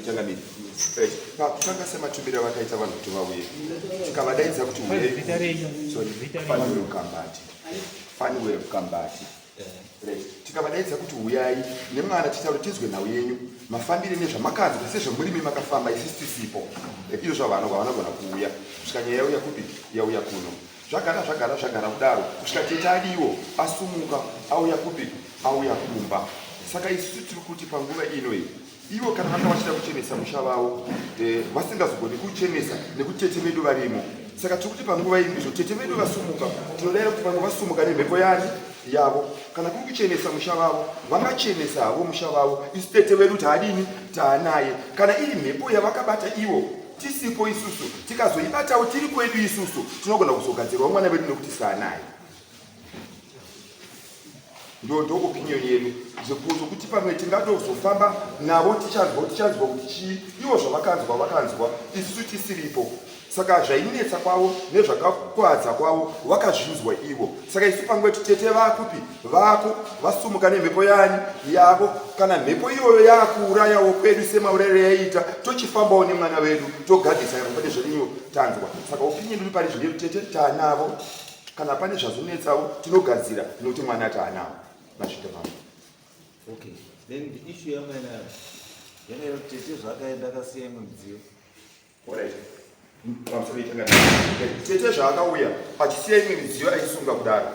Changamire. Right. Pakutanga sematumiro avakaita vanhu kuti vauye tikavadaidza kuti uyai. Sorry. Fanuel Kambati. Fanuel Kambati. Right. Tikavadaidza kuti huyai nemwana titaure tizwe nhau yenyu mafambire nezvamakanzwa sezvamurimi makafamba isisi tisipo. Izvo zvavano vanogona kuuya kusvika nyaya yauya kupi yauya kuno. Zvagara zvagara zvagara kudaro kusvika tete adiwo asumuka auya kupi auya kumba. Saka isusu tiri kuti panguva ino iyi ivo kana vanga vachida kuchenesa musha vavo eh, vasingazogoni kuchenesa nekuti tete vedu varimo. Saka tiri kuti panguva ino izvo tete vedu vasumuka tinodaira kuti pamwe vasumuka nemhepo yani yavo kana kuri kuchenesa musha vavo vangachenesa havo musha vavo isu tete vedu taadini taanaye kana iri mhepo yavakabata ivo tisipo isusu tikazoibatawo tiri kwedu isusu tinogona kuzogadzirwa mwana vedu nekuti saanaye ndo ndo opinion yedu zvokuti pamwe tingatozofamba navo tichanzwa tichanzwa kuti chii ivo zvavakanzwa vakanzwa isusu tisiripo saka zvainetsa kwavo nezvakakwadza kwavo vakazvinzwa ivo saka isu panguva yekuti tete vakupi vako vasumuka nemhepo yani yavo kana mhepo iyoyo yakuurayawo kwedu semaurayiro yaiita tochifambawo nemwana wedu togadzisa kana pane zvediniwo tanzwa saka opinion iri pari zvino tete taanavo kana pane zvazonetsawo tinogadzira nokuti mwana taanawo mazvita mama okay then the issue yamainayo yanga tete zvaakaenda akasiya imwe midziyo Tete zvaakauya achisiya imwe midziyo aisunga kudaro.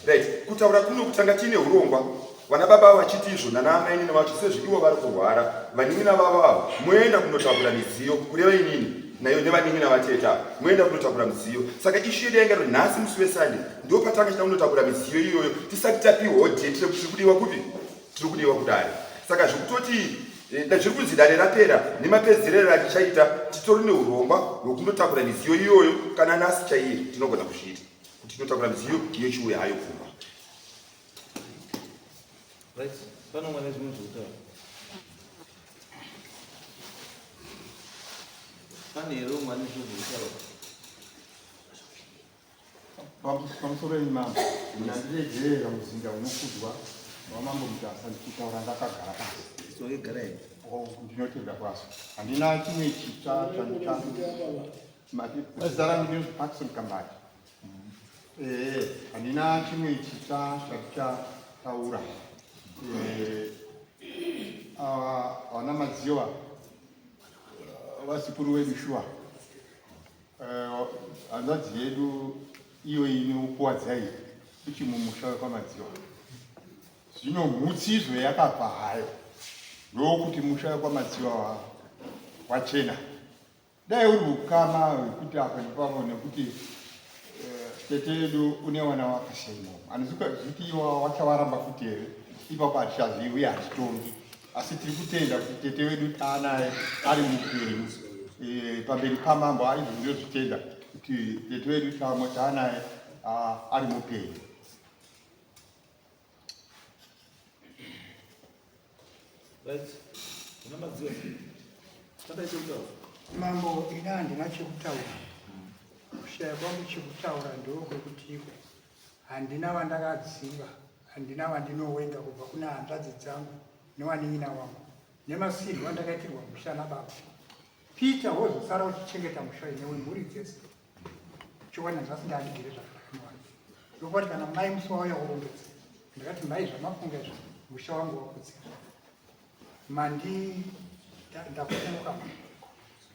Right. Kutaura kuno kutanga tiine urongwa vana baba vachiti izvo nana amainini vacho sezvo ivo vari kurwara vanin'ina vavo avo moenda kunotakura midziyo kureva inini nayo nevanin'ina vatete avo moenda kunotakura midziyo saka ishu yedu yainga nhasi musi wesunday ndo patanga chida kunotakura midziyo iyoyo tisati tapiwawo date rekuti tiri kudiwa kupi tiri kudiwa kudare saka zvekutoti eh, zviri kunzi dare rapera nemapedzerero atichaita titori neurongwa hwekundotakura midziyo iyoyo kana nasi chaiye tinogona kuzviita kuti tinotakura midziyo yochiuya hayo kumba pane here umwe ane zvimwe zvekutaura Pamusoro yenyu mambo, munandiregerera muzinda unokudzwa wamambo Mutasa ndichitaura ndakagara pasi. Oh, ndinotenda kwazvo. Handina chimwe chitsva chandicha zita rangu ndinonzi Parkson Kambati. Eh, handina chimwe chitsva chandichataura. Eh, ava vana Madziwa vazukuru vedu shuwa. Eh, hanzvadzi yedu iyo inokuwadza iyi ichi mumusha wekwaMadziwa. Zvino mhutsizo yakabva hayo ndokuti musha wekwaMadziwa wachena. Dai uri ukama hwekuti apa nepamwe nekuti eh, tete yedu une wana wakasiya imomo anozviti iwa wachavaramba futi here ipapo hatichazivi uye hatitongi asi tiri kutenda kuti tete wedu taanaye ari mupenyu e, pamberi pamambo aizvo ndinozvitenda kuti tete wedu taanaye ari mupenyu Mambo ini handina chekutaura kushaya kwangu chekutaura ndokwekutiko handina vandakaziva Handina wandinowenga kubva kuna hanzvadzi dzangu newanin'ina wangu nemasiirwo andakaitirwa musha nababa. Peter wozosara uchichengeta musha uyu newemhuri dzese. Chokwadi nanhasi ndaandigere zvakanaka nevanhu. Ndokuti kana mai musi wauya kurongedza ndakati mai zvamafunga izvi musha wangu wakudzira. Mandi ndafumuka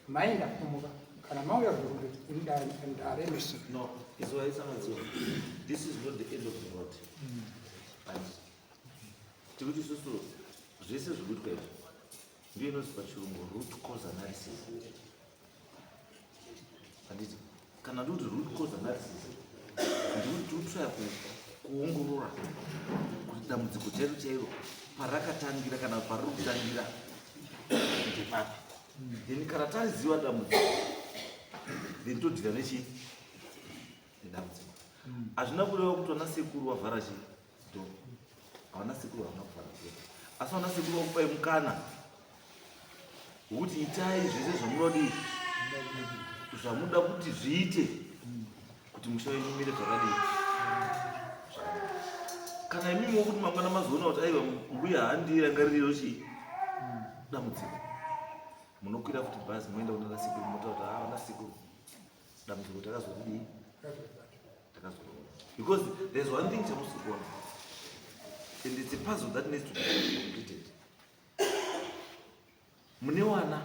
mai ndafumuka kana mauya kuzorongedza ini ndaremesa. No, izwai samadziwa. This is not the end of the road. Right. Tiri kuti isusu zvese zviri kuitwa izvi ndiyo inonzi pachirungu root cause analysis. Handiti kana ndikuti root cause analysis ndikuti tiri kutraya kuongorora kuti dambudziko chairo chairo parakatangira kana pariri kutangira ndepapi then kana taziva dambudziko then todhira nechii nedambudziko hazvina kureva kuti vana sekuru vavhara chii do havana sekuru havana kuvhara do asi vana sekuru vakupai mukana wekuti itai zvese zvamunodii zvamuda kuti zviite kuti musha wenyu umire zvakadii kana imimi wokuti mangwana mazoona kuti aiwa mbuya handirangaririro chii dambudziko. Munokwira futi bhazi moenda kunana sekuru motaura kuti ah vana sekuru dambudziko takazodii takazorora because there's one thing chamusi kuona and it's a puzzle that needs to be completed. Mune wana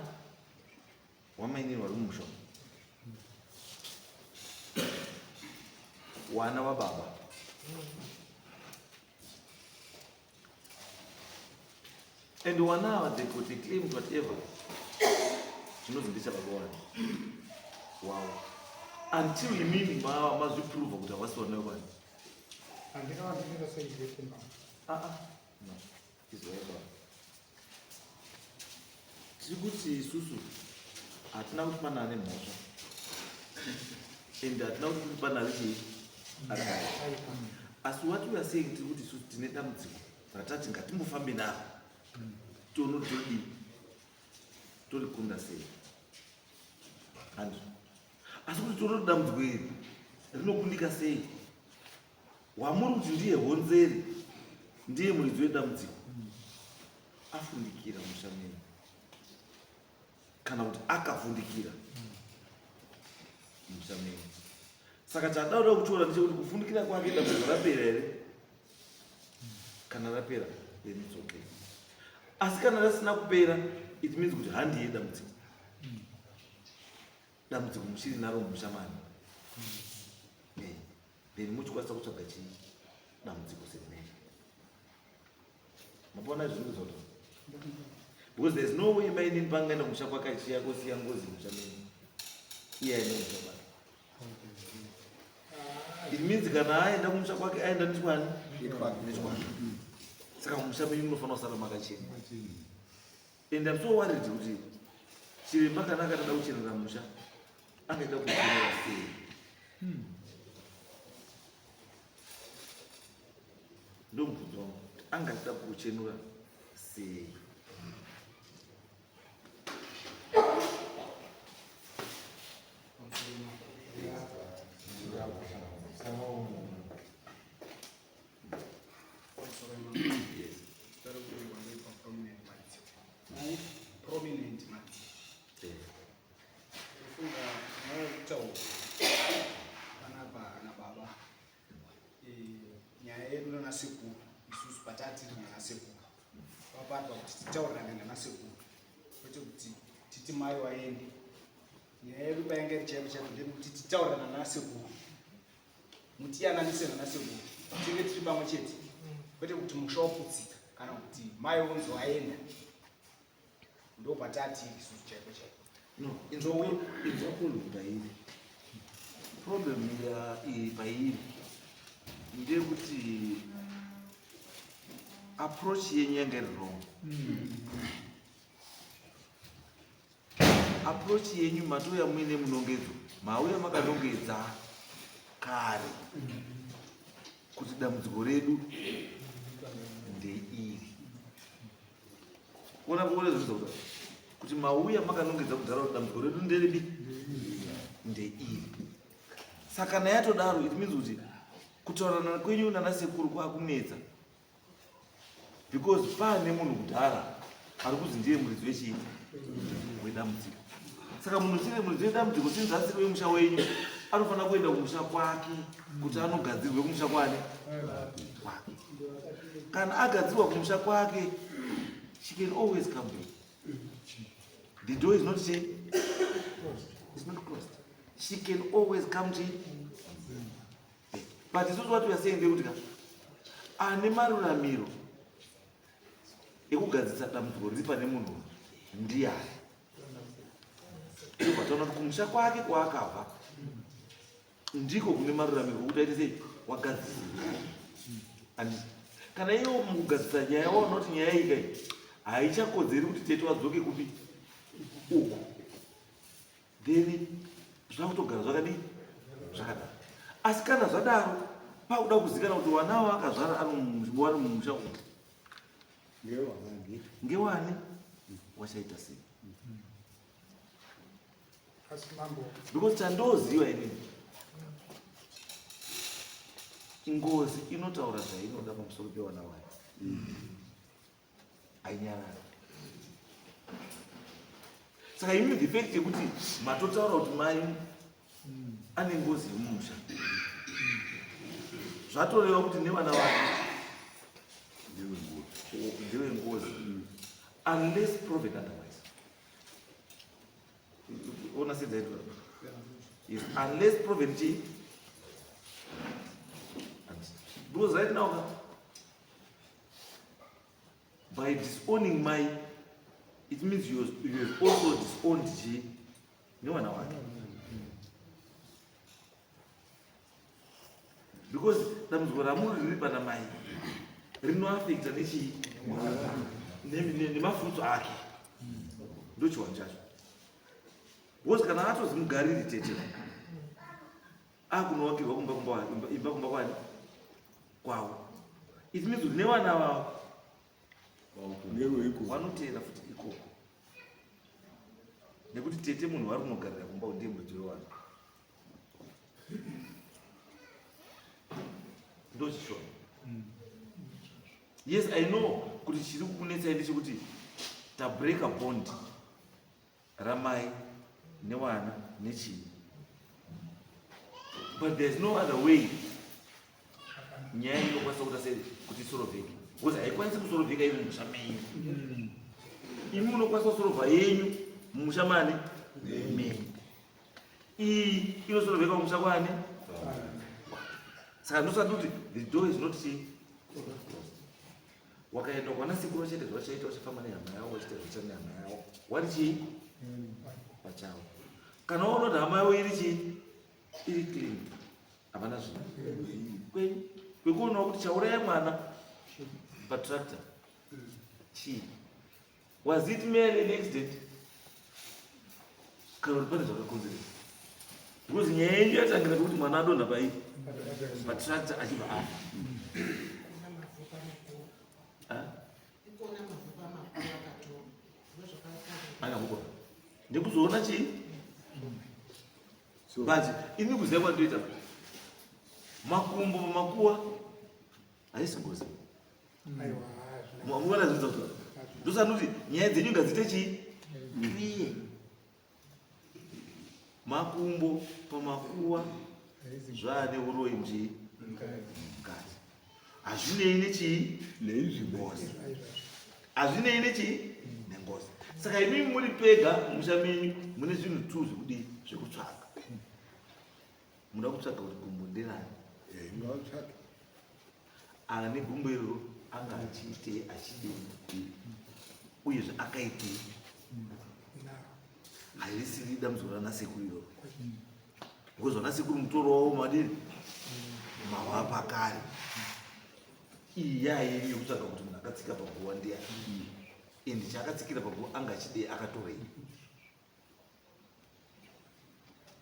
wamainini wari mumusha wana wababa and wana ava they could claim whatever chinonzi ndechababa wani wavo until imimi mazviprova kuti havasi vana vekwani. Handina wandinoita seizvete mama. Ah, ah. No. Izwai baba. Tiri kuti isusu hatina kuti pane ane mhosva and hatina kuti pane ari chii akadai. Asi what we are saying tiri kuti isusu tine dambudziko ratati ngatimbofambe naro tione kuti todii torikunda sei. Handizvo. Asi kuti tione kuti dambudziko iri rinokundika sei, wamuri kuti ndiye honzeri, ndiye muridzi wedambudziko afundikira musha menyu kana kuti akafundikira musha menyu. Saka chandauda kuchiona ndechekuti kufundikira kwake dambudziko rapera here? Kana rapera then it's okay, asi kana rasina kupera it means kuti handiye dambudziko, dambudziko muchiri naro mumusha mani, then muchikwanisa kutsvaga chii dambudziko semene. Mapona zviri kuzoto because there's no way mainini pangaenda kumusha kwake achiya kosiya ngozi musha menyu iye aenda kumusha kwake. It means kana aenda kumusha kwake aenda nechikwani nechikwani, saka mumusha menyu munofanira kusara makachena. And I'm so worried kuti chiremba kana akatada kuchenera musha angaita kuchenera sei? Ndomubvunzo wangu kuti angachida kuchenura sei? Yes. Prominent Madziwa. Ndofunga mava kutaura panapa nababa, nyaya yedu nanasekuru isusu patatiri nanasekuru paparwa kuti titaurirane nanasekuru, kwete kuti titi mai waende. Nyaya yedu painge iri chaipo chaipo ndeyekuti titaurirane nanasekuru, mutiyananise nanasekuru, tinge tiri pamwe chete, kwete kuti musha waputsika kana kuti mai unzi waenda. Ndo patatiri isusu chaipo chaipo. No, inzwa problem pairi. Problem ya iri pairi ndeyekuti approach yenyu yanga iri wrong. Approach yenyu matouya muine munongedzo, mauya makanongedza kare kuti dambudziko redu ndeiri. Ona kuona zvizvo kuti mauya makanongedza kudhara kuti dambudziko redu nderipi, ndeiri. Saka kana yatodaro it means kuti kutaurirana kwenyu nanasekuru kwakunetsa because paane munhu kudhara ari kuzi ndiye muridzi wechii wedambudziko. Saka munhu sine muridzi wedambudziko sinzi asiri wemusha wenyu anofanira kuenda kumusha kwake kuti anogadzirwe kumusha kwani kwake. Kana agadzirwa kumusha kwake she can always come back. The door is not say it's not closed. She can always come to back. But isusu what we are saying ndekuti ka ane maruramiro ekugadzirisa dambudziko riri pane munhu ndiyani? Ndobva taona kuti kumusha kwake kwaakabva ndiko kune maruramiro okuti aite sei wagadzirisa nyaya. Handiti kana iwo mukugadzirisa nyaya waona kuti nyaya iyi kai haichakodzeri kuti tete wadzoke kupi uku, then zvakutogara zvakadii zvakadaro. Asi kana zvadaro pakuda kuzikana kuti wana waakazvara ari mumusha umu ngewani wachaita sei? Asi mambo, because chandoziva inini, ngozi inotaura zvainoda pamusoro pewana wayo, hainyarari. Saka imi the fact yekuti matotaura kuti mai ane ngozi yemumusha zvatoreva kuti nevana vake ndewengozi unless proven otherwise. Ona sedzaitwa yes, unless proven chii, because right now by disowning mai it means you have also disowned chii newana wake, because dambudziko ramuri riri pana mai rinoafecta nechii nemafruits ake. Ndochiwani chacho, because kana atozi mugariri tete akunovakirwa kumba kumba imba kumba kwani kwavo, it means kuti nevana vavo vanoteera futi ikoko, nekuti tete munhu vari kunogarira kumba ndiye muridzi wewana. Ndochishona. Yes, I know kuti chiri kukunetsai ndechekuti tabreaka bond ramai newana nechii, but there's no other way nyaya inokwanisa kuita sei kuti isorovheke, because haikwanisi kusorovheka iri mumusha menyu. Imi munokwanisa kusorovha yenyu mumusha mani menyu, iyi inosorovheka mumusha kwani. Saka ndosati kuti the door is not chii. Wakaenda kwana sekuru vachaita zvavachaita, vachafamba nehama yavo, vachiita zvacha nehama yavo wari chii pachavo. Kana waona kuti hama yavo iri chii, iri clean, havana zvinhu kwenyu kwekuonawo kuti chauraya mwana patractor chii. Was it merely an accident kana kuti pane zvakakonzeresa? Because nyaya yenyu yatangira pekuti mwana adonha pai patractor achibva afa. Ah? Akakukona ndekuzoona chii, but ini kuziva kwandoita makumbo pamakuwa haisi ngozi. Aiwa. Muona zvinhu zvakutora, ndosati kuti nyaya dzenyu ngadziite chii clear. Makumbo pamakuwa zvaane uroyi muchii mukati, hazvinei nechii neizvi ngozi, hazvinei nechii nengozi. Saka imimi muri pega mumusha menyu mune zvinhu tu zvekudii zvekutsvaga. Muda kutsvaga kuti gumbo nderani. Ngautsvake. Ane gumbo iroro anga achiitei, achidei, uyezve akaitei? Harisiri dambudziko ranasekuru iroro, because vanasekuru mutoro wavo madini mawapa kare. Iyi yayenyu yekutsvaga kuti munhu akatsika paguva ndiyani, and chaakatsikira paguva anga achidei, akatorei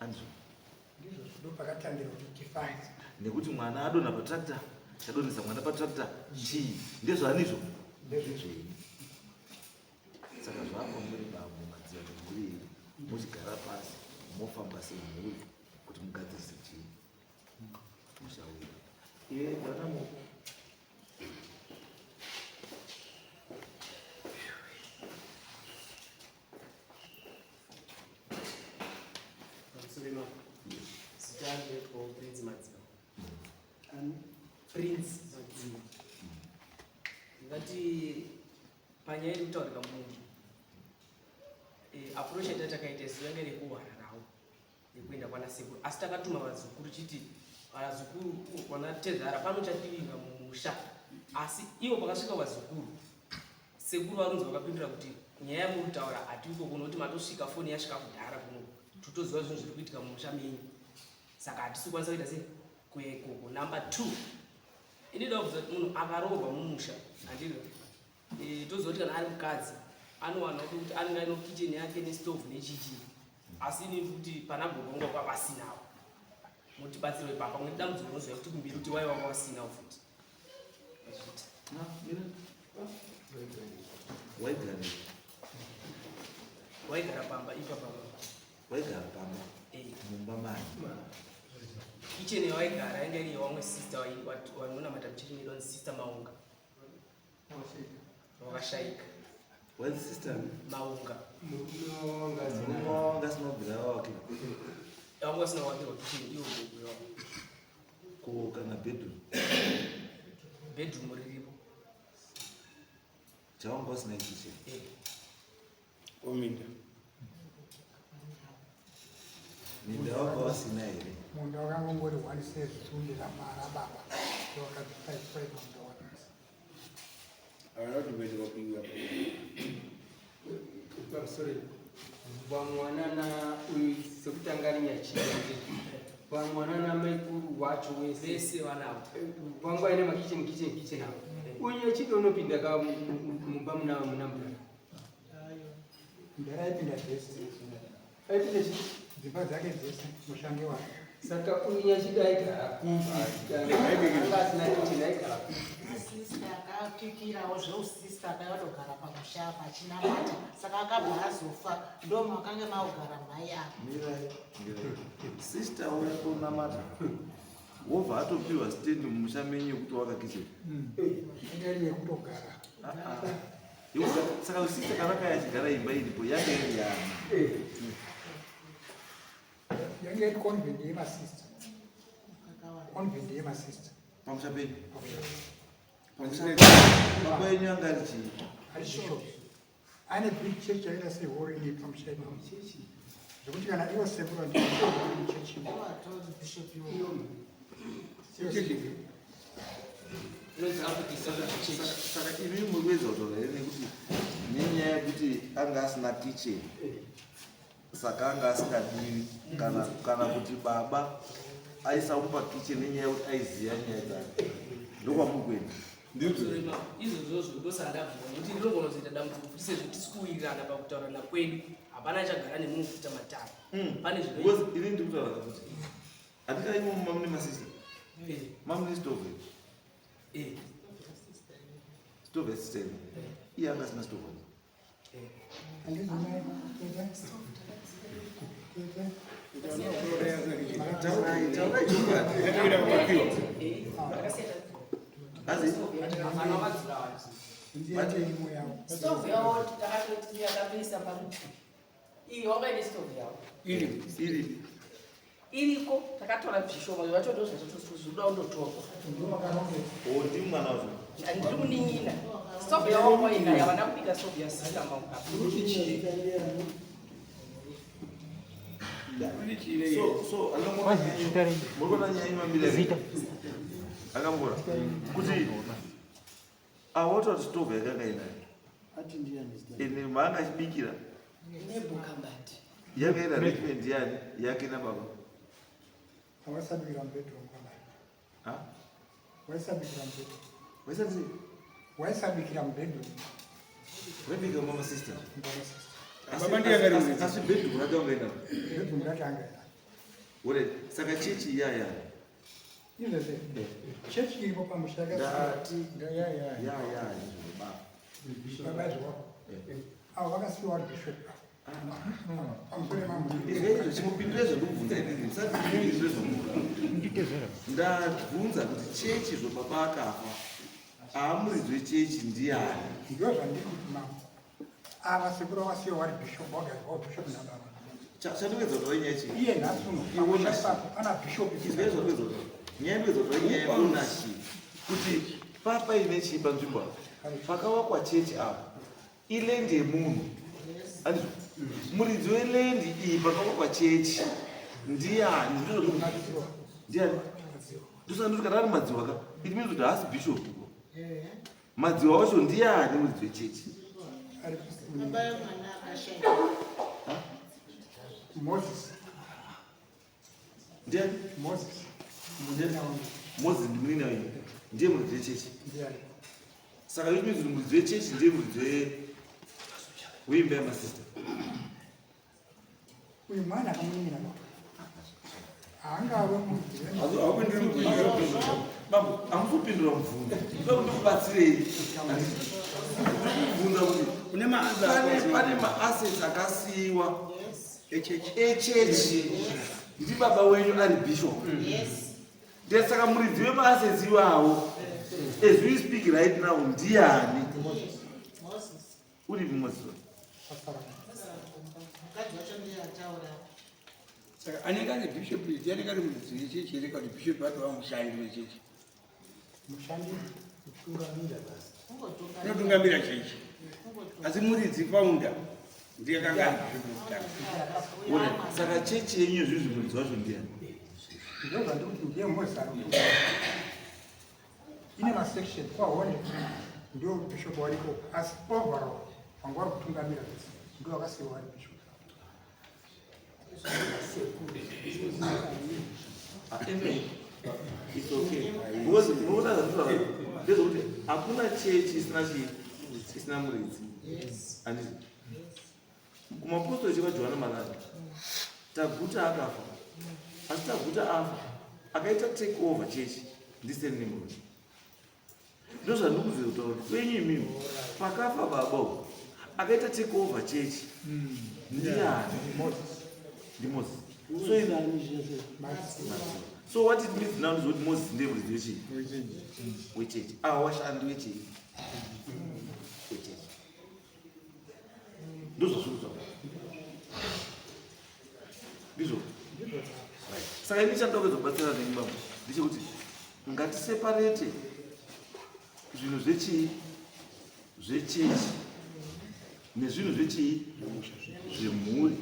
andizvo? Ndizvo ndo pakatangira kuti tifambe. Nekuti mwana adonha patractor, chadonhesa mwana patractor chii? Ndezvaanizvo? Ndezvezvenyu. Saka zvaakwamuri bambo Madziva nemhuri yenyu, muchigara pasi mofamba semhuri kuti mugadzirise chii musha wenyu. Iye bwanamo. Pamusoro, zita ndetwa Prince Madziva. Prince Madziva. Ndingati panyaya iri kutaurika munhu, approach yatati takaita isu yanga iri yekuhwararawo yekuenda kwana sekuru, asi takatuma vazukuru chiti vazukuru kwana tezvara pano chativinga mumusha. Asi ivo pakasvika vazukuru, sekuru varunzi vakapindura kuti nyaya yamuri kutaura hatiiko kuno, kuti matosvika foni yasvika kudhara kuno, totoziva zvinhu zviri kuitika mumusha menyu, saka hatisi kukwanisa kuita sei kuya ikoko. Number two, inoda kubvunza kuti munhu akaroorwa mumusha, handino toziva kuti kana ari mukadzi anowana kuti anenge aine kitchen yake nestove nechichi, asi ini kuti pana gogo vangu vanga vasinawo, mutibatsiro ipapa pamwe dambudziko rinozouya kuti kumbiri kuti wai wanga wasinawo futi. Mazvita. Waigara Waigara pamba ipapa. Waigara pamba? Mumba mani? Kitchen yawaigara yanga iri yewamwe sister wainonamata muchechi medu, vanzi Sister Maunga, wakashaika. Wainzi Sister Maunga. Murume wanga Vanga vasina kuvakirwa kitchen ivo gogo wavo. Ko kana bedroom? Bedroom riripo. Chavanga vasina kitchen. Eh. Ominda. Minda vanga vasina here? Munda wakangongori one sezunde rababa ndowakadzipaipai munda wake. Havana kuti kuenda kwapinga. Pamusoro vamwana na uyu sekutanga ari nyachida vamwana namaikuru wacho wese Vese vanavo. vangu aine makitchen kitchen kitchen avo uyu nyachida unopinda ka mumba muna muna mudhara Mudhara aipinda dzese. aipinda chii Dzimba dzake dzese mushandi wake. Saka uyu nyachida aigara kupi anga asina kitchen aigara kupi? Sista akapikirawo zveusista akayotogara pamusha apa achinamata saka akabva azofa ndo makange maugara mai apa. Mirai, mirai. Sister uya konamata. Wobva atopiwa stand mumusha menyu yekuti waka kitchen. Inge iri yekutogara. Ah, ah. Saka sister kana kaya achigara imba iripo yanga iri yani. Yange iri convent yemasista. Convent yemasista. Pamusha penyu. Pamusha baba yenyu anga ari chii? Ari bishop. Ane big church yakaita sehoro ine pamusha ipapo. Zvekuti kana ivo sekuru chechi. Bishop iwo. Inonzi African Church. Saka imi muri kuedza kutaura here nekuti nenyaya yekuti anga asina kitchen saka anga asingadiwi kana kana kuti baba aisamupa kitchen nenyaya yekuti aiziva nyaya dzake ndokwamuri kuenda? Ndizvo izvozvo ndosandabvuma nekuti ndinogona kuzoita dambudziko futi sezvo tisi kuwirirana pakutaurana kwedu. Hapana achagara nemumwe kuita matare. Pane zvinoita. Because ini ndiri kutaura kuti handika imo mamune masista mamune stove stove yasista ino iye anga asina stove. Handizvo tete? Tete? Taurai, taurai chokwadi. Azi? Hapana wakadzura vanhu. Nziyacho imwe yavo. Stove yavo takatoti yakatoisa parutivi. Iyi wanga ine stove yavo. Iri iri. Iriko takatora zvishoma zvacho ndozvatozoda kundotorwa. Ndiwo vakarongeka. O ndi mwana wacho. Ndiri munin'ina. Stove yavo waina havana kubika stove yasista mauka. So muri kuona nyaya imamira akambora kuti awota kuti stove yakanga inayo ende maanga achibikira Nebhukambati. yanga ine arrangement yani yake nababa. Hawasabikira mubedroom kwamai. Ha? Waisabikira mubedroom. Waisati Waisabikira mubedroom. waibika mama sister. Mbama sister. Baba ndiye anga ari muridzi. Asi bedroom rake wanga inaro. Bedroom racho anga inayo. Ore saka chechi iya yani. Izvezve chechi iripo pamusha yakasiya. Ndati ya ya izvo baba. Baba zvavo. Avo vakasiyiwa vari bishop. Pamusoro mambo. Izvezvo chimupindure zvandikubvunza inini musati ndipindure zvamuda. Ndabvunza kuti chechi zvo baba akafa aamuridzi wechechi ndiani? Ndizvo zvandiri kuti mambo. Ava sekuru vakasiyiwa vari bishop vagadzirwa bishop nababa. Chandikuedza kutaura inyaya chii? Iye nhasi uno pamusha ipapo pana bishop. Izvezvo zvandikuedza kutaura. Nyaya ndikuedza kutaura inyaya yeownership. Kuti papaine chii panzvimbo apa? Pakavakwa chechi apa. Iland yemunhu. Andizvo? Muridzi weland iyi pakavakwa chechi ndiani? Ndizvo zvandikuedza. Madziwa. Ndiani? Madziwa. Ndosaka ndoti kana ari Madziwa ka, it means kuti haasi bishop. Madziwa wacho ndiani muridzi wechechi? Ari Baba yemwana akashaya. Moses. Ndiani? Moses. Munina wangu. Moses ndimunina wenyu. Ndiye muridzi wechechi. Ndiye ari. Saka it means kuti muridzi wechechi ndiye muridzi weimba yemasista. Uyu mwana akamunin'ina baba. Haangave muridzi Bambo, hamukupindura mubvunzo. Ndoda kuti ndikubatsirei. Ndikubvunza kuti Une maaza pane maassets akasiyiwa echechi. echechi ndibaba wenyu ari bishop. Yes. Ndiye saka muridzi wemaassets iwawo as we speak right now ndiani? Moses. Uripi Moses? Pasara. Mukadzi wacho ndiye ataura. Saka anenge ari bishop ndiye anenge ari muridzi wechechi here kana kuti bishop atova mushandi wechechi? Mushandi kutungamira basi. Unotungamira chechi. Asi muridzi founder ndiye akanga ari bishop wekutanga. Ora, saka chechi yenyu izvizvi muridzi wacho ndiyani? Ndozvandikuti ndiye Mozart. Ine masection kwahone ndio bishop wariko asi overall vanga vari kutungamira vese ndio vakasiiwa vari bishop. It's okay. Because munoona zvandinotaura ndezvekuti hakuna chechi isina chii isina muridzi. Handiti? Kumapostori chekwaJohana Malani Taguta akafa. Asi Taguta afa akaita take over chechi ndiStan Nimrod. Ndozvandikuziva kutaura kuti kwenyu imimi pakafa baba uyu akaita take over chechi ndiyani? NdiMoses. So in, so what it means now ndezvekuti Moses ndiye muridzi wechii? Wechechi. Awa washandi wechii? Wechechi. Ndozvazviri kutaura. Ndizvo. Saka ini chandoda kuedza kubatsira nemi baba ndechekuti ngatiseparate zvinhu zvechii zvechechi nezvinhu zvechii zvemhuri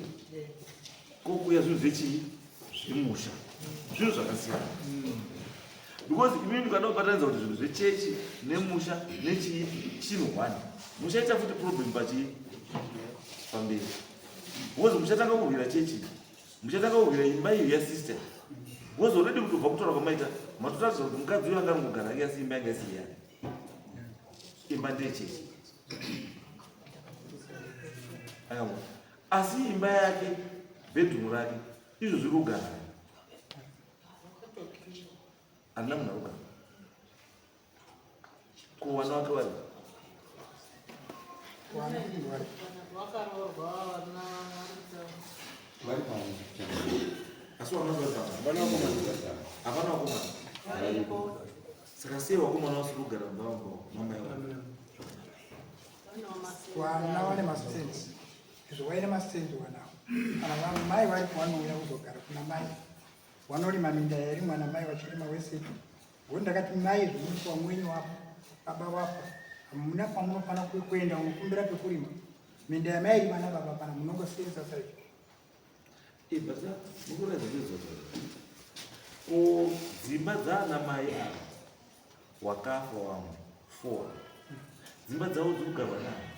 kokuya zvinhu zvechii zvemusha zvinhu zvakasiyana because imimi mukada kubatanidza kuti zvinhu zvechechi nemusha nechii chinhu one muchaita futi problem pachii pamberi because muchatanga kurwira chechi muchatanga kurwira imba iyo yasister because already kutobva kutaura kwamaita matotaridza kuti mukadzi uyo anga angogara ake asi imba yanga isiri yake imba ndeyechechi Aiwa. Asi imba yake bedroom rake izvo zviri kugara handina munhu arikugara ko vana vake vari vari pano asi vana vari pano hapana vakomana saka sei vakomana vasiri kugara mumba mamai vavo Vana vane masensi izvo vaine masensi vanawo kana vamai varipo vanouya kuzogara kuna mai vanorima minda yairimwa namai vachirima wese ngo ndakati mai zvomuti wamwenyu wapo baba wapo hamuna kwamunofanira kuenda unokumbira pekurima minda yamairima nababa pana munongosenza saizvo Eh, but mukuratidza ndizvo ko dzimba dzaana mai ava wakafa wamwe four dzimba dzavo dziri kugarwa nani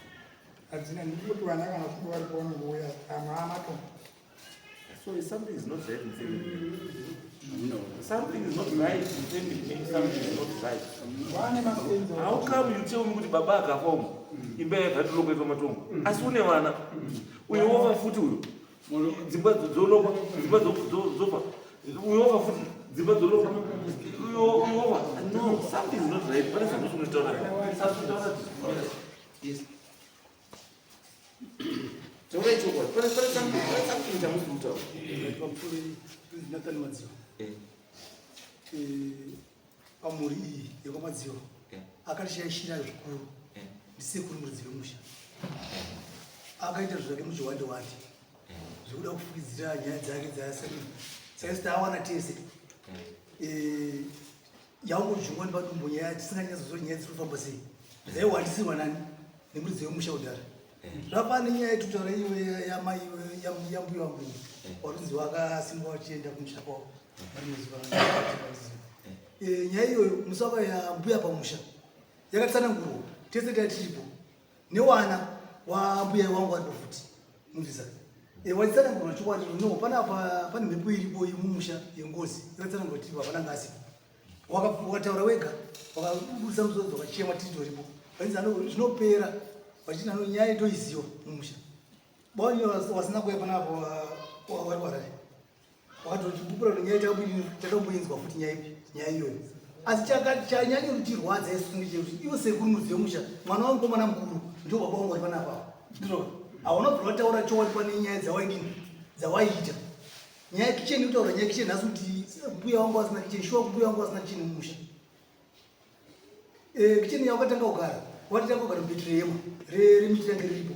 hadzina ndikuti vana kana vachinge varipo vanongouya amwe amato so if something is not right in family no something is not right in family something is not right vane masenzo how come you tell me kuti baba akafa umu imba yaibva yatolokoitwa matongo asi une vana uyo wofa futi uyo dzimba dzolokwa dzimba dzofa uyo wofa futi dzimba dzolokwa uyo wofa no something is not right pane zvamusi unotaura taura yes taurai chokwadi pane pane something pane something chamusi kutaura Nathan Madziwa pamhuri iyi yekwaMadziwa akatishaishira zvikuru ndisekuru muridzi wemusha akaita zvinhu zvake muchiwande wande zvekuda kufukidzira nyaya dzake dzasekuru saka isu taawana tese yaungojungwa nepadumbu nyaya tisinganyatsoziva nyaya dziri kufamba sei dzaiwandisirwa nani nemuridzi wemusha kudhara zvapane nyaya yetutaura iwe yamai yambuya wangu warinzi wakasimba wachienda kumusha kwavo nyaya iyoyo musi wakauya mbuya pamusha yakatsanangurwa tese taa tiripo newana wambuya wangu aripo futi munzisa wachitsanangurwa chokwadi no panapa pane mhepo iripo yemumusha yengozi yakatsanangurwa tiripo hapana ngasi wakataura wega wakabudisa musodzi wakachema tiritoripo vainzi zvinopera vachiti ano nyaya itoiziwa mumusha bawani wasina kuuya panapa wari warare wakatotipupura kuti nyaya takamboinzwa futi nyaya ipi nyaya iyoyo asi chanyanya kutirwadza isu ngechekuti ivo sekuru mudziyo musha mwana wangu komana mukuru ndio baba wangu vari panapa ndizvo hauna kubvira wataura chokwadi pane nyaya dzawaidini dzawaiita nyaya yekicheni kutaura nyaya yekicheni nhasi kuti mbuya wangu asina kicheni shuwa mbuya wangu asina kicheni mumusha eh, kicheni yakatanga kugara watitanga kugara mubetrehema remiti range riripo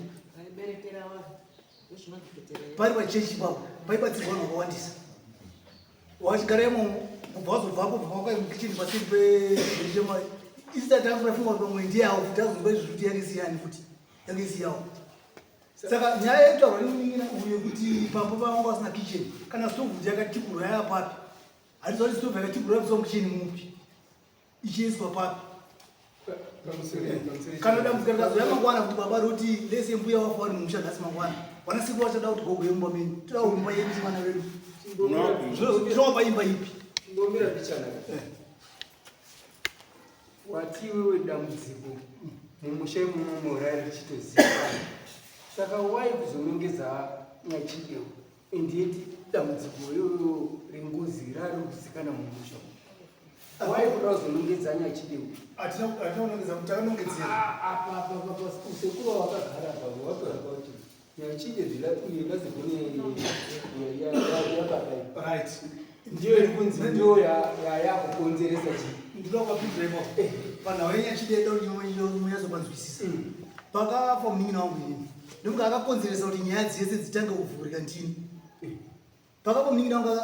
pari pachechi ipapo paibatsirwa vanhu vakawandisa. Wachigara imomo kubva wazobvapo kubva wakauya mukicheni paseri pechema isi tatanga tafunga kuti pamwe ndiyawo futi azonzwa izvi kuti yange isiyani futi yange isiyawo. Saka nyaya yekutaurwa nemunin'ina uyu yekuti pamba pavanga vasina kitchen kana stove kuti yakatikurwa yava papi hatiziva kuti stove yakatikurwa yabviswa mukicheni mupi ichiiswa papi kana dambudziko rikazouya mangwana kuti baba roti lese mbuya wafa vari mumusha nhasi mangwana vanasekuru vachada kuti gogo yemumba menyu toda kumba yedu sevana vedu tinovapa imba ipi Chimbomira mbichana. Wati iwewe dambudziko mumusha imomo rari richitoziva. Saka wai kuzonongedza nyachideo and yet dambudziko iyoyo rengozi rari kuzikana mumusha. Wai kuda kuzonongedza nyachideo? Hatina kunongedza kuti takanongedzera. Apa apa apa usekuru wakagara apa watora kuti nyachide zvila uye ngazigone yababa. Right. Ndiyo iri kunzi ndiyo yakukonzeresa chii. Ndinoda kupindura ipapo. Panhau yenyachide munyatsopanzwisisa. Pakafa munin'ina wangu inini. Ndofunga akakonzeresa kuti nyaya dzese dzitange kuvhurika ndini. Pakafa munin'ina wangu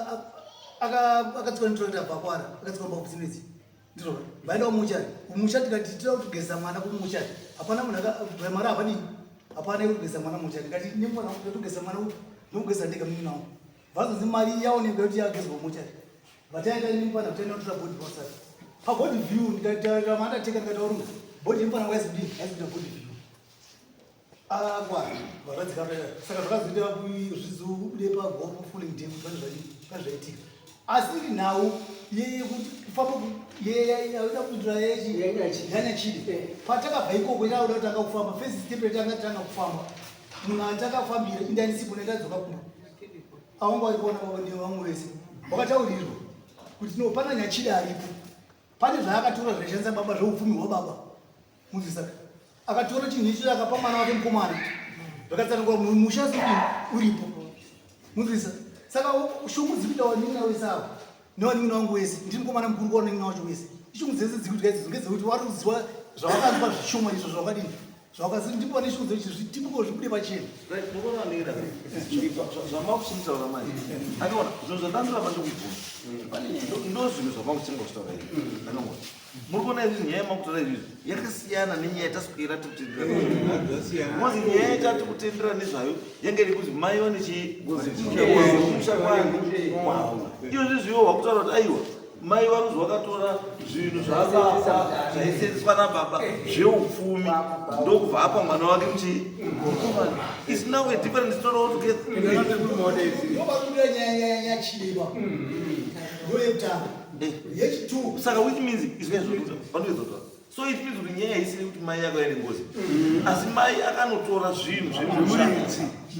akatsikwa netractor bvakwara akatsikwa mbabvu dzinedzi. Ndizvo vaenda kumuchari. Kumusha tikati tinoda kugeza mwana kumuchari. Hapana munhu mari hapadini. Hapana yekugeza mwana muchari. Ndikati nemwana wangu togeza mwana upi? Ndokugeza ndega munin'ina wangu. Vazonzi mari yaonekwa kuti yagezwa muchari. Vataenda nemufana kuti taenda kutora body pasati. Pa body view ndikataura mandateka ndikati varume body yemufana wangu haisi kudini haisi kuita body view. Akwa vakadzika pera. Saka zvakazoita zvizobude pa gomo full dam pane zvadii pane zvaitika. Asi iri nhau yekuti kufamba yaida kuitira yanyachide. Patakabva ikoko yakuda kutanga kufamba first step yatanga tanga kufamba. Munhu atakafambira indani sipo ndadzoka kumba. Awangu ari kuona baba ndiye vangu vese. Wakataurirwa kuti no pana nyachide aripo. Pane zvaakatora zvaishandisa baba zveupfumi hwababa. Muzisaka. Akatora chinhu icho akapa mwana wake mukomana. Zvakatsanangura musha uripo. Muzisa. Saka shungu dziri kuita vanin'ina wese ava nevanin'ina vangu wese ndiri mukomana mukuru kwa vanin'ina wacho wese. Ishungu dzese dziri kuitika idzodzo ngedzekuti vari kuziva zvavakanzwa zvishoma izvo zvavakadini. Zvavakasi ndipo pane shungu dzekuti zvitibuko zvibude pachena. Right, munoona nera. Zvamakuchimutaura manje. Akaona zvinhu zvandandoramba ndikubvunza. Pane ndo zvinhu zvamakuchinga kutaura izvi. Anongoti. Muri kuona izvi nyaya yamakutaura izvi yakasiyana nenyaya yataswera tikutendera. Mozi nyaya yatati kutendera nezvayo yange iri kuti mai vane chii? Musha kwavo. Iyo zvizivo wakutaura kuti aiwa mai varuzi vakatora zvinhu zvababa zvaisenzeswa nababa zveupfumi ndokubva apa mwana wake muchii mukomana. It's now a different story altogether. Ndopakubuda nyaya yachideba. Ndoyekutanga. Yechitu. Saka which means izvezvo so it means kuti nyaya haisiri kuti mai akauya nengozi asi mai akanotora zvinhu zvemusha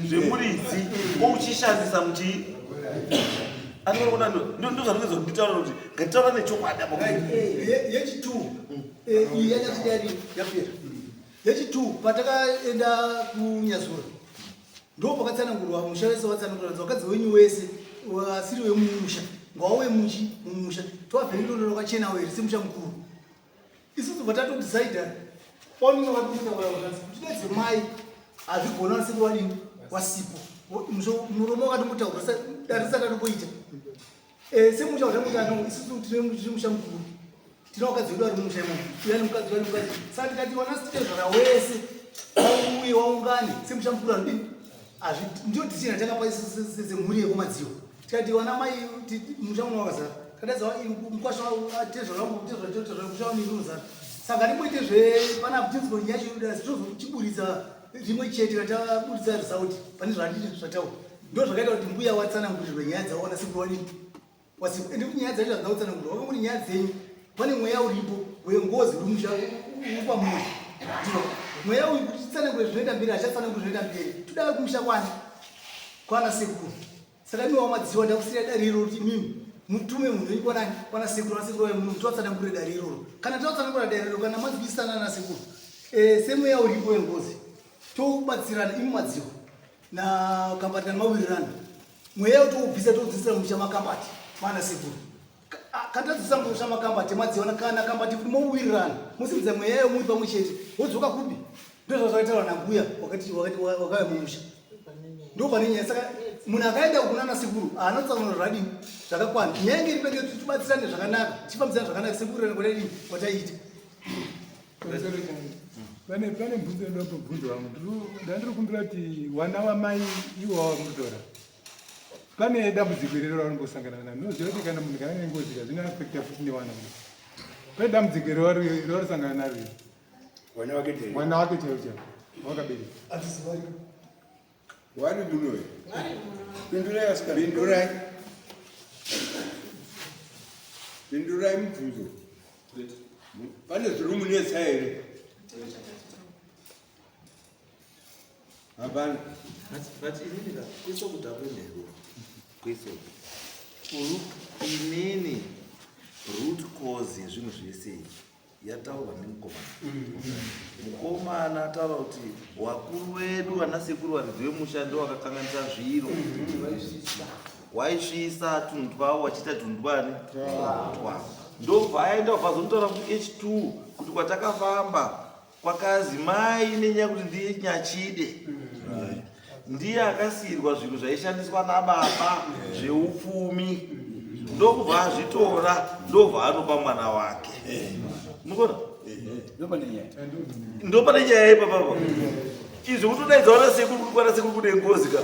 zvemuridzi ouchishandisa muchii anoona ndozvanongeza kuti nditaura kuti ngatitaura nechokwadi apa. Yechitu iyi yanyachidari yapera. Yechitu patakaenda kuNyazura ndo pakatsanangurwa musha wese watsanangurwa vakadzi wenyu wese vasiri vemumusha ngawauye muchi mumusha tovavhenekera wakachena were semusha mukuru. Isusu bva tatodecida paunenge vakutitaura kuti tidedze mai hazvigona vasiri wadini wasipo. Muromo wakatombotaura dare risati atomboita. Semusha watamutano isusu tine musha mukuru. Tine vakadzi vedu vari mumusha imomo. Uya nemukadzi uya nemukadzi. Saka tikati wana sitezvara wese wauye waungane semusha mukuru anodini? Ndiyo decision yatakapa isusu semhuri yekumadziwa. Tikati wana mai musha uno wakazara. Tikadaidza mukwasha tezvara wangu tezvara tezvara musha wangu unozara. Saka rimboite zve pana tinzwa nyaya yacho yoda tozochiburitsa rimwe chete kana taburitsa result pane zvandini zvataura. Ndo zvakaita kuti mbuya watsanangurirwe nyaya dzavo wana sekuru wadini wasipo. Ende kuti nyaya dzacho hadzina kutsanangurwa vakangoti nyaya dzenyu pane mweya uripo wengozi uri musha uri pamuri. Ndizvo mweya uyu kuti titsanangure zvinoita mberi hachatsananguri zvinoita mberi. Toda kumusha kwani kwana sekuru. Saka imi wamadziwa ndakusiya dare iroro kuti imimi mutume munhu wenyu kwanani kwana sekuru ana sekuru munhu tovatsanangurire dare iroro. Kana tavatsanangura dare iroro kana manzwisisana na sekuru semweya uripo wengozi tobatsirana imi madziwa na kambati kana mawirirana mweya toubvisa toudzisira musha makambati mana sekuru. Kana tadzisa musha makambati madziwa kana kambati kuti mowirirana mosimudza mweya yo muri pamwe chete wodzoka kupi? Ndozvazvakataurwa nambuya wakati wakauya mumusha. Ndo pane nyaya saka Munhu akaenda kunana sekuru haana kutsanangura zvadini zvakakwana. Nyaya yange iri penge kuti tibatsirane zvakanaka, tifambidzane zvakanaka sekuwirirana kwataidini kwataiita. Pane pane mubvunzo inoda kubvunzwa wangu. Ndandiri kumbira kuti wana wamai iwo wamutora. Pane dambudziko here ravanombosangana naro? Ndinoziva kuti kana munhu kana ane ngozi ka zvinoafekta futi newana. Pane dambudziko here ravarosangana naro here? Mwana wake chaiwo. Mwana wake chaiwo chaiwo. Wakabereka. Wari muno. Pindurai asikana. Pindurai. Pindurai mubvunzo. Pane zviri munetsa here? Hapana. But inini ka kwese kuti akuenda here? Kwese. Inini root cause yezvinhu zvese izvi yataurwa nemukomana mukomana ataura kuti wakuru wedu vanasekuru varidzi vemusha ndo vakakanganisa zviro waisvisa tunhu twavo wachiita tunhu twani twavo ndobva aenda kubva azonotaura kuti h2 kuti kwatakafamba kwakazi mai nenyaya kuti ndiye nyachide ndiye akasiirwa zvinhu zvaishandiswa nababa zveupfumi ndokubva azvitora ndobva anopa mwana wake munoona ndopane nyaya ipapapa izvi kutodaidza wana sekuru kuti kwana sekuru kune ngozi ka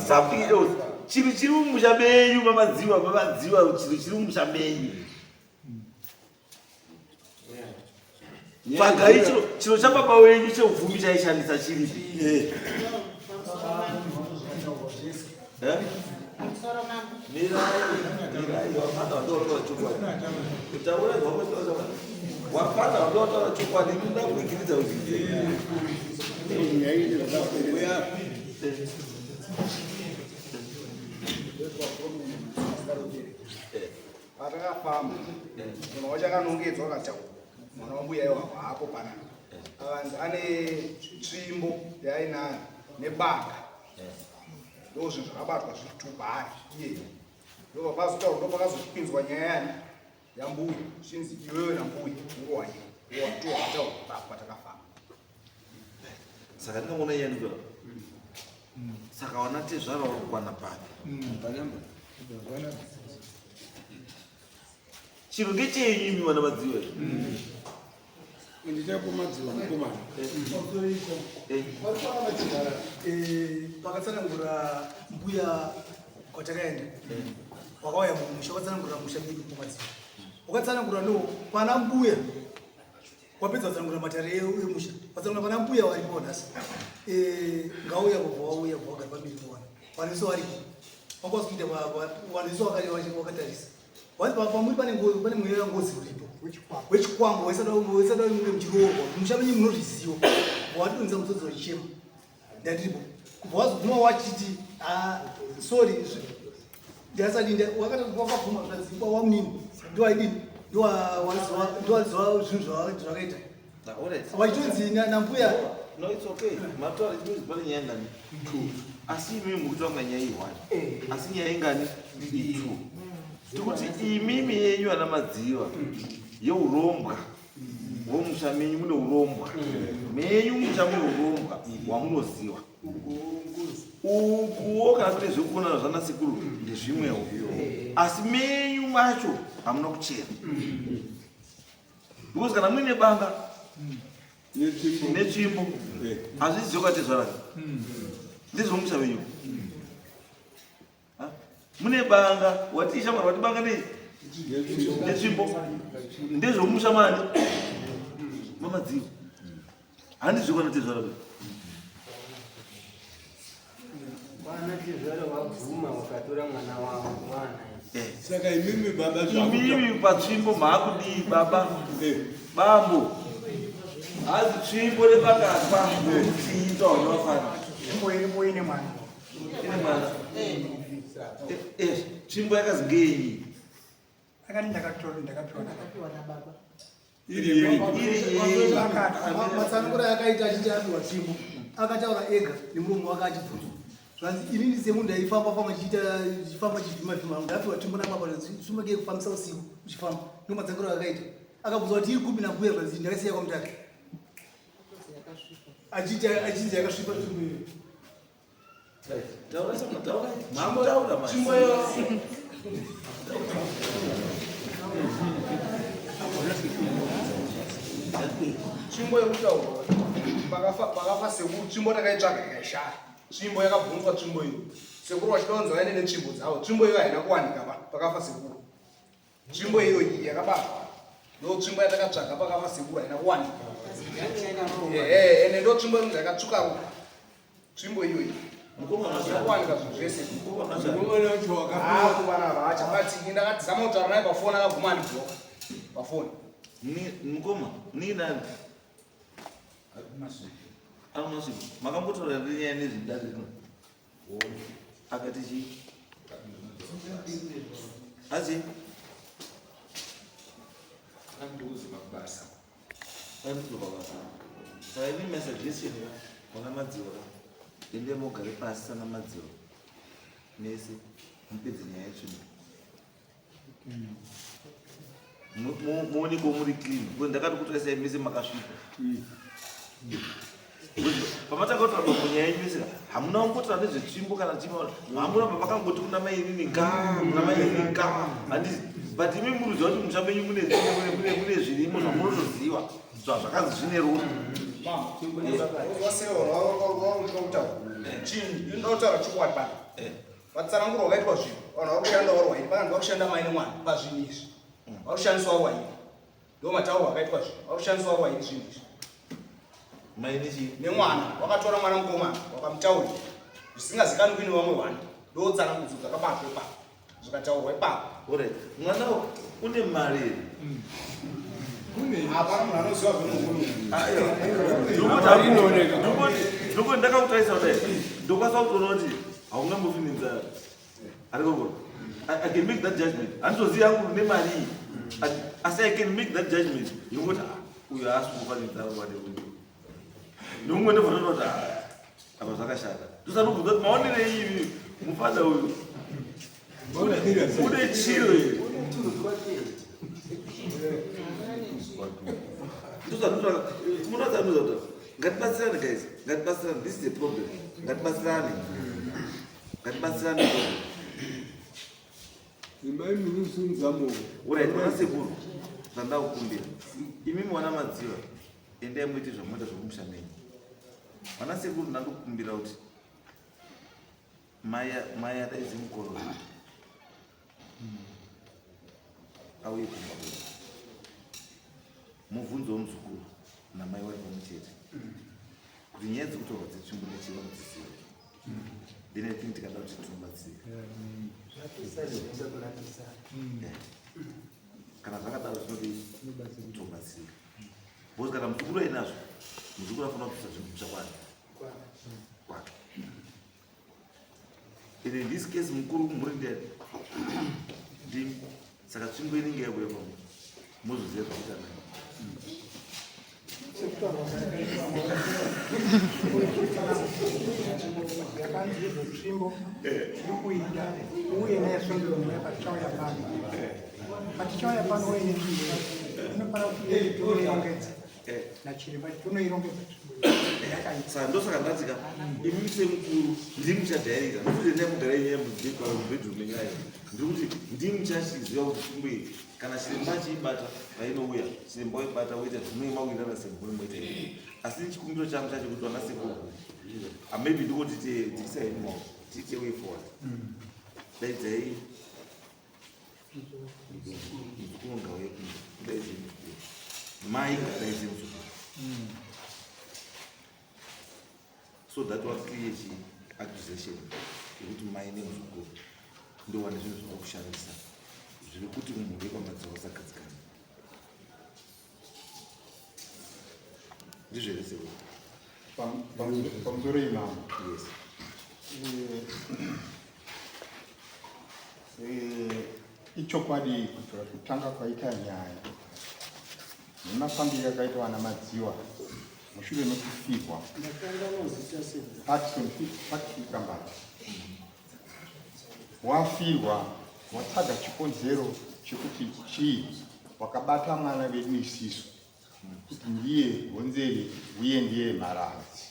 something else chinhu chiri mumusha menyu mamadziwa mamadziwa chinhu chiri mumusha menyu Tsvagai chiro chiro chababa wenyu cheupfumi chaishandisa chiripi? Eh? Mirai, mirai, wafana wandotaura chokwadi. Kutaura zvako wafana wandotaura chokwadi, ndinoda kuigiridza kuti. Patakafamba munhu wacho akanongedzwa akati mwana wambuya iwo haapo panapa akanzi ane tsvimbo yaainayo nebanga ndo zvinhu zvakabatwa zviri tubhari iye ndobva pazotaurwa ndo pakazopinzwa nyaya yani yambuya zvichinzi iwewe nambuya urowanyi ndowakataurwa papo patakafamba Saka ndingaona iye ndikuda. Saka wana tezvara vari kukwana papi? Chiro ngechenyu imi vana madziwa. Ndichapo madziwa mukomana. Pakatsanangura mbuya kwatakaenda wakauya mumusha wakatsanangura musha medu kumadziwa wakatsanangura no pana mbuya wapedza watsanangura matare emusha watsanangura pana mbuya waripo nhasi eh, ngauya kubva wauya kubva wagara pamberi powana vanhu vese varipo wanga wasikuita vanhu vese wakatarisa pamuri pane ngozi pane mweya ngozi uripo wechikwambo waisada kunge muchiroorwa musha menyu munozviziva wadonza mutsodzi wachichema ndandiripo kubva wazoguma wachiti ah, sorry ndasati wakabvuma zvadzikwa wamunini ndowaidini ndowaziva zvinhu zvakaita wachitonzi nambuya No, it's okay. Mataura chimwe pane nyaya ngani? Two. Asi imimi muri kutaura nyaya iyi one. Eh. Asi nyaya ingani? Two. Tikuti imimi yenyu ana madziva yeurombwa womusha menyu mune urombwa menyu musha mune urombwa wamunoziva ukuwo kana kune zvekuonana zvana sekuru ndezvimwewo asi menyu macho hamuna kuchena because kana muine banga netsvimbo hazvizivi kwatezvarani ndezvomusha wenyu Mune banga wati shamwari wati banga nei? Netsvimbo. Ndezvomusha mani. Mamadziwo. Handizvo kana tezvara be. Vana tezvara vabvuma vakatora mwana wavo mwana. Eh. Saka imimi baba imimi patsvimbo maakudii baba? Eh. Bambo. Hazi tsvimbo nepakatwa chiita wanofana. Tsvimbo iripo ine mwana. Eh, tsvimbo yakazi ngeyi akati ndakatora ndakapiwa nababa matsanangura yakaita achiti apiwa tsvimbo akataura ega nemuromo wake achibvunzwa zvanzi inini semunhu ndaifamba famba chiita chifamba chivhima vhima ndapiwa tsvimbo nababa tsvimbo ngeye kufambisa usiku uchifamba ndo matsanangura akaita akabvunzwa kuti iri kupi nambuya zvanzi ndakasiya kwamutare achiti achinzi yakasvipa tsvimbo iyoyo. Tsvimbo yekutaurwa pakafa sekuru, tsvimbo takaitsvaga ikaishaya. Tsvimbo yakabvunzwa tsvimbo iyo. Sekuru vachida kunzi vaende netsvimbo dzavo. Tsvimbo iyo haina kuwanika pa pakafa sekuru. Tsvimbo iyo iyi yakabatwa. Ndo tsvimbo yatakatsvaga pakafa sekuru haina kuwanika. Ehe, ende ndo tsvimbo inonzi yakatsvuka ruka. Tsvimbo iyo iyi. Kuwanika zvinhu zvese. Mukomana haachabatiki ndakatizama kutaura naye pafoni akaguma andibloka pafoni. Mukoma, ni nani? Ari Makambotaura nyaya nezvedare rino? Akati chii? Azi? Akandikuzoka kubasa. Akandikuzoka kubasa. Saka ini my suggestion ka, mwana Madziwa ka, endai mogare pasi sana Madziwa mese mupedze nyaya yetsvimbo. Muonekwe muri clean because ndakati kutarisai mese makasvipa. Pamatanga kutaura bambo nyaya yenyu mese hamuna kungotaura nezvetsvimbo kana chii, hamuramba makangoti kuna mai inini ka, kuna mai inini ka, handiti? But imi muruziva kuti musha menyu mune mune zvirimo zvamunotoziva zvakanzi zvine rudo. Ndinotaura chokwadi pano. Vatsananguro vakaitwa zvinhu, vanhu vari kushanda vari wairi, pakanzi vari kushanda mai nemwana pazvinhu izvi. Vari kushandiswa vari wairi. Ndo matauro akaitwa zvinhu, vari kushandiswa vari wairi zvinhu izvi. Mai nechii? Nemwana, wakatora mwana mukomana, wakamutaurira. Zvisingazikanwi kuine vamwe vana. Ndo tsanangudzo dzakabatwa ipapo. Zvikataurwa ipapo. Alright. Mwana une mari here? Hapana munhu anoziva zvemuhunu. Ndoko ndakakutarisa kudai. Ndokwanisa kutoona kuti haungambofi nenzara. Arikoko. I can make that judgment. Handitozivi yangu une mari iyi. Asi I can make that judgment. Yekuti uyu haasi kufa nenzara wane uyu. Nomumwe ndobva ndoona kuti apa zvakashata. Ndosandobvunza kuti maonerei imi mufana uyu. Une chiro here? Ndosandobvunza ngatibatsirane guys, ngatibatsirane. This is a problem. Ngatibatsirane. Ngatibatsirane. Imai munosunza moyo. Alright, vana sekuru, zvandakukumbira. Imi mwana Madziwa, endai muite zvamunoita zvokumusha menyu. Vana sekuru ndandokukumbira kuti mai adaidze mukororo auye kumba kwedu. Mubvunzo wemuzukuru namai vari pamwe chete kuti nyaya dzekutorwa dzetsvimbo nechii vanodziziva. Then I think tikada kuti tinobatsirika. Kana zvakadaro zvinodii? Tobatsirika. Because kana muzukuru ainazvo, muzukuru anofanira kubvisa zvinhu kumusha kwake. Kwake. And in this case mukuru kumhuri ndiani? Ndimi. Saka tsvimbo inenge yakuya pamwe. Mozoziva zvakuita nayo. Yakanzi izvo tsvimbo tiri kuida uye nesvondo rimwe patichauya pano. Patichauya pano uye netsvimbo inofanira kuti tonoirongedza nachiremba, tonoirongedza tsvimbo yakaita. Saka ndosaka ndati ka imi semukuru ndimi muchadhairika nokuti endai mugare nyaya mubedroom menyu ayo. Ndiri kuti ndimi muchachiziva kuti tsvimbo iyi kana chiremba achiibata painouya chiremba waibata woita zvinoima kuinana semhuri moita izvi. Asi chikumbiro changu chacho kuti vana sekuru maybe ndiko tiisai maoko tiite way forward. Daidzai muzukuru ngauye kumba, daidzai muzukuru, mai ngadaidze muzukuru so that was clear chi accusation yekuti mai nemuzukuru ndowane zvinhu zvavari kushandisa zviri kuti mhuri yekwaMadziwa vasagadzikana. Ndizvo here sekuru? Pamusoro imamo. Yes. Ichokwadi kutora kutanga kwaita nyaya nemafambiro akaita vana Madziwa mushure mekufirwa Patson Kambati. Wafirwa watsvaga chikonzero chekuti chii wakabata mwana vedu isisu kuti ndiye honzeri uye ndiye mharadzi.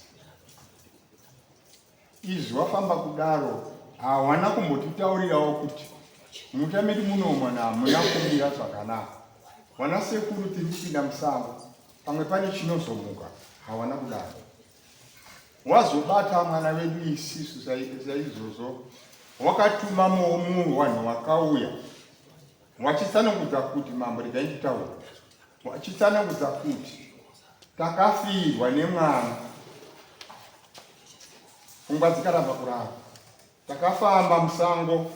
Izvi wafamba kudaro hawana kumbotitaurirawo kuti mumusha medu muno mwana hamuna kumira zvakanaka. Wana sekuru tiri kupinda musango pamwe pane chinozomuka hawana kudaro. Wazobata mwana wedu isisu saizvozvo wakatuma munhu wanhu wakauya wachitsanangudza kuti mambo regai nditaure wachitsanangudza kuti takafirwa nemwana pfungwa dzikaramba kurara takafamba musango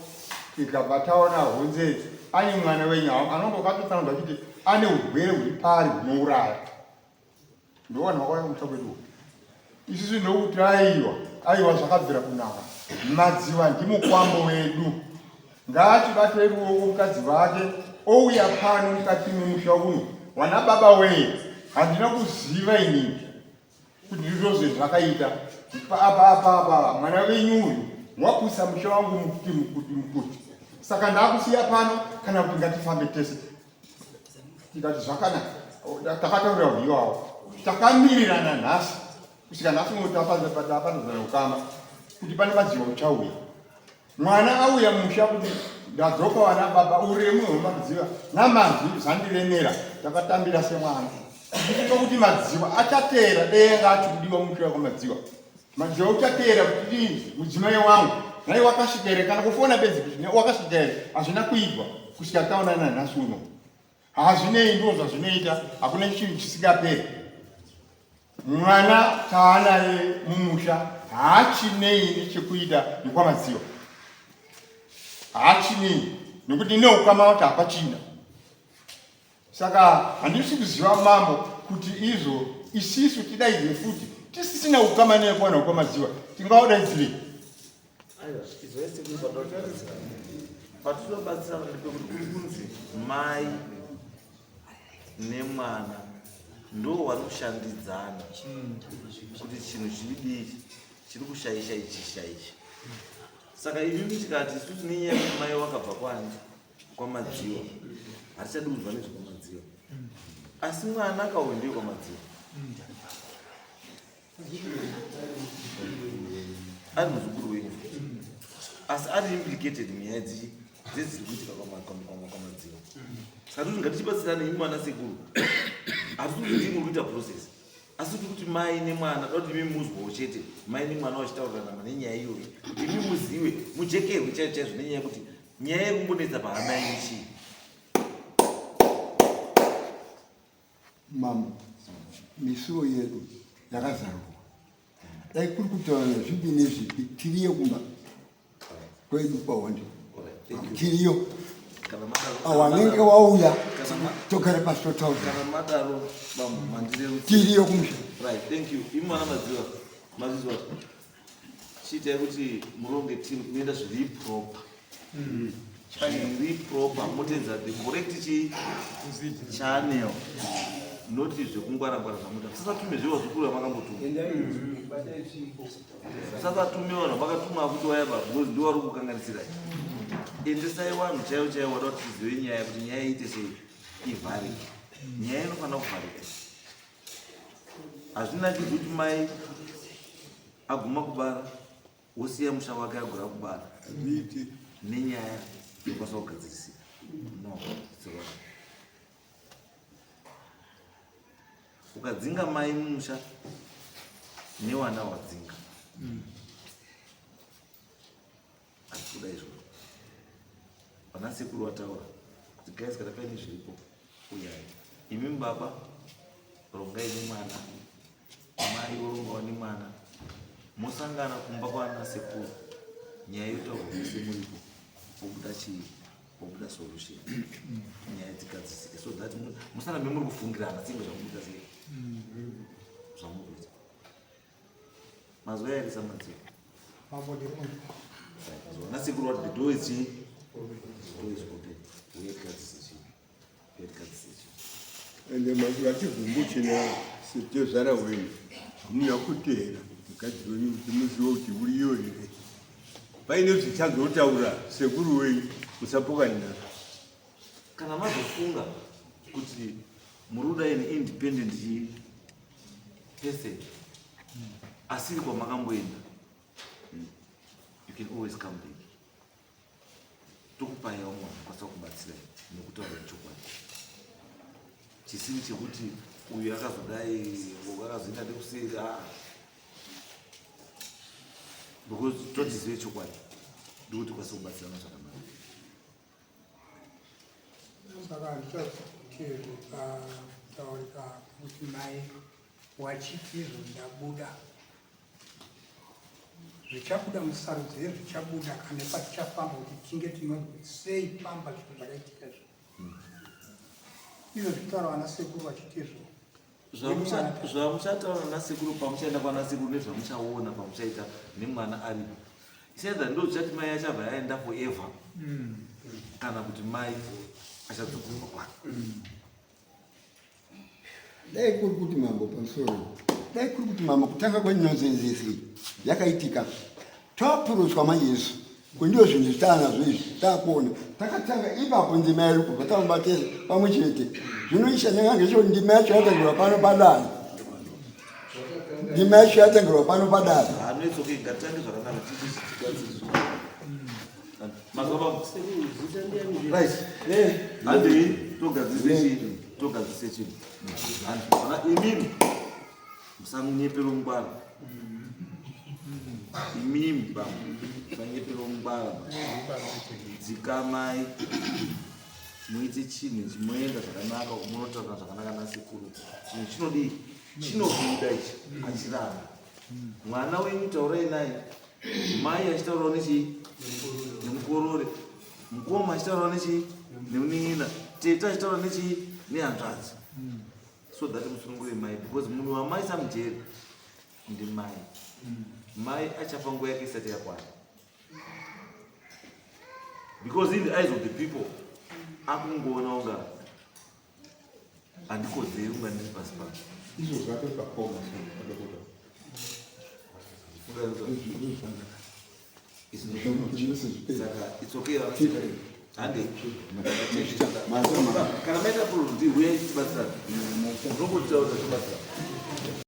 tikabva taona honzeri ane mwana wenyu anonge wakatotsanangudza achiti ane urwere huri pari hunouraya Ndowanhu wakauya kumusha kwedu isusu ndokuti aiwa aiwa zvakabvira kunaka madziva ndimukwambo wedu ngaatibate ruoko mukadzi vake ouya pano mukati memusha uno wana baba wee handina kuziva inini kuti ndizvo zvezvakaita apa apa apa mwana wenyu uyu wakusa musha wangu mukuti mukuti mukuti saka ndakusiya pano kana kuti ngatifambe tese tikati zvakanaka takataurira vanhu iwawo takamirirana nhasi kusvika nhasi unotapatapatazana ukama kuti pane madziwa uchauya mwana auya musha kuti ndadzoka wana baba uremu hwemadziva namanzwi zvandiremera takatambira semwana kuti madziwa achateera denga achikudiwa musha kwamadziwa Madziva uchateera kuti dii mudzimai wangu nhai wakasvika here kana kufona bedzi kuti wakasvika here hazvina kuigwa kusvika taonana nhasi uno hazvinei ndo zvazvinoita hakuna chinhu chisingaperi mwana taanaye mumusha haachinei nechekuita nekwamadziva haachinei nekuti neukama wacho hapachina Saka handisi kuziva mambo kuti izvo isisu tidaidze futi tisisina ukama nekwana kwamadziwa tingawadaidzirei? Aiwa, izwai sekuru patinobatsirana. Patinobatsirana ndepekuti kuri kunzi mai nemwana ndo vari kushandidzana kuti chinhu chiri diki chiri kushaisha ichi shaisha. Saka imimi tikati isusu nenyaya yekuti mai wakabva kwani kwamadziwa hatichadi kunzwa nezvekwamadziwa asi mwana akauya ndiye kwamadziwa ari muzukuru wenyu asi ari implicated munyaya dzichi dzedziri kuitika kwamadziwa saka toti ngatichibatsirane imi mwana sekuru hatisi kuti ndimi muri kuita process asi tiri kuti mai nemwana da kuti imi muzwawo chete mai nemwana vachitaurirana nenyaya iyoyi kuti imi muzive mujekerwe chaizvo chaizvo nenyaya yekuti Nyaya iri kumbonetsa pahama yenyu chii? Mambo, misuo yedu yakazarurwa. Dai kuri kutaura zvipi nezvipi, tiriyo kumba kwedu kwahondi. Tiriyo. Wanenge wauya togara pasi totaura. Kana madaro bambo mandirerutsa. Tiriyo kumusha. Right, thank you. Imi mwana madziva. Mazvizwa. Chiitai kuti muronge team inoenda zviri proper. Zviri proper motenza the correct chi channel. Not zvekungwara ngwara zvamuita. Musasatume zvewa zvikuru vamakambotuma. Musasatume vanhu vakatuma kuti waya ba because ndiwo vari kukanganisirai. Endesai vanhu chaivo chaivo vada kuti tizive nyaya kuti nyaya iite sei ivharike. Nyaya inofanira kuvharika. Hazvinakidzi kuti mai aguma kubara wosiya musha wake agura kubara nenyaya yokwanisa kugadzirisika no it's wrong. Ukadzinga mai mumusha newana wadzinga Asi kuda izvozvo vana sekuru vataura kuti guys kana paine zviripo uyai imi baba rongai nemwana mai vorongawo nemwana mosangana kumba kwana sekuru nyaya yotaurwa mese muripo pobuda chii pobuda solution nyaya dzigadzisike so that musarambe muri kufungirana senge zvamukuita sei zvamukuita Mazuva here samadziro? Mambo ndiri munhu. Mazuva nasekuru what the door is chii? Door is open. Uye tikadzise chii? Uye tikadzise chii? Ende mazuva achivhumbuchina setezvara wenyu hamuna kuteera mukadzi wenyu kuti muzive kuti uriyo here. Paine zvichazotaura sekuru wenyu musapokane nazvo. Kana mazofunga kuti muri kuda an independent chii? Person asiri kwamakamboenda. You can always come back. Tokupai vamwe vanokwanisa kubatsirai nekutaura chokwadi chisiri chekuti uyu akazodai uyu akazoenda nekuseri aa ah. Because totizive chokwadi ndikuti tikwanise kubatsirana zvakanaka. Saka handichateereri pataurika kuti mai wachiti izvo ndabuda zvichabuda musarudzo yezvichabuda kana patichafamba kuti tinge tinonzwa sei famba zvinhu zvakaitika izvo izvo zvitaura vana sekuru vachiti izvo. Zvamuchataura nasekuru pamuchaenda kwanasekuru nezvamuchaona pamuchaita nemwana aripo isaidha ndo zvichati mai achabva yaenda forever kana kuti mai achadzokorwa kwake. Dai kuri kuti mambo pamusoro, dai kuri kuti mambo kutanga kwenonzenzesi yakaitika tapurutswa manje isu kundiyo zvinhu zvitaanazvo izvi takuona takatanga ipapo ndima yedu kubva taumba tese pamwe chete. Zvino isha nyanga ngecho ndima yacho yatangirwa pano padare, ndima yacho yatangirwa pano padare. Togadzise chinhu imimi musanyepera ungwara imimi baba musanyepera ungwara dzikamai muite chinhu ichi moenda zvakanaka munotaura zvakanaka nasekuru chinhu chinodii chinobuda ichi hachiramba mwana wenyu taurai naye mai achitaurawo nechii nemukorore mukoma achitaurawo nechii nemunin'ina tete achitaura nechii nehanzvadzi so that musunungure mai because munhu wamaisa mujeri ndimai mai achafa nguva yake isati yakwana because in the eyes of the people akungoona unga handikodzeri unga ndiri pasi pano. Izvo zvake zvakoma madokota. Saka it's okay hande kana maita problem ndihuye tibatsirane unongotaura tibatsirane.